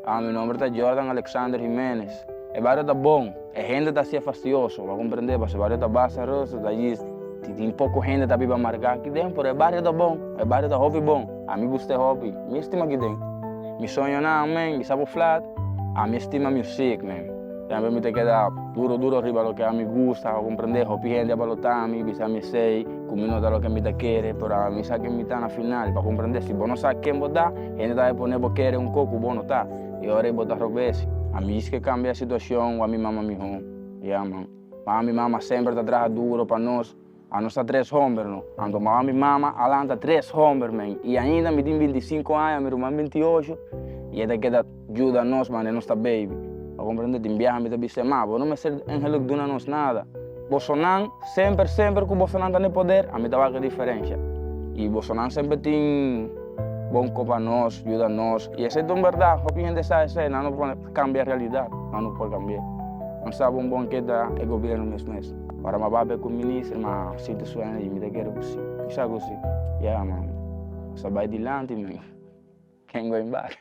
Ah, mi nomber ta Jordan Alexander Jimenez. E bario ta bon, e hende ta hacié fastioso, bo comprende, pasobra e bario ta basta rustig, ta djis, tin poco hende ta biba marca aki den, pero e bario ta bon, e bario ta hopi bon, ami gusta e hopi, mi estima aki den. Mi soñonan, men, mi sa bo flat, ami estima music, men. Semper mi ta keda duro duro riba loke ami gusta, bo comprende, hopi hende a balota mi, bisa mi esey, cu mi no ta loke mi ta kere, pero ami sa ken mi ta na final, bo comprende, si bo no sa ken bo ta, Hende ta pone bo kere un ko ku bo no ta, i ora ei bo ta robes. Ami djis ke kambia e situashon wak mi mama mihó. Ya man. Mama mi mama semper ta traha duro pa nos. Anos ta tres homber no. Anto mama mi mama a lanta tres homber men. I ainda mi tin 25 aña, mi ruman 28, i e ta keda yuda nos manera nos ta baby. Bo komprende? Tin biaha mi ta bisa e, Ma, bo no mester engeluk duna nos nada. Bosonan semper semper ku bosonan ta na e poder, ami ta wak e diferensha. I bosonan semper tin. Bon kopa nos, yuda nos. I esei ta un bèrdat, hopi hende sa esei, nan no por kambia realidat, nan no por kambi'é. Nan sa bon bon ke ta e gobièrnu mes mes. Ora mi a papia ku minister, mi a sinti su energy, mi ta kere ku si, mi sa ku si. Ya man, nos a bai dilanti man, ken going back.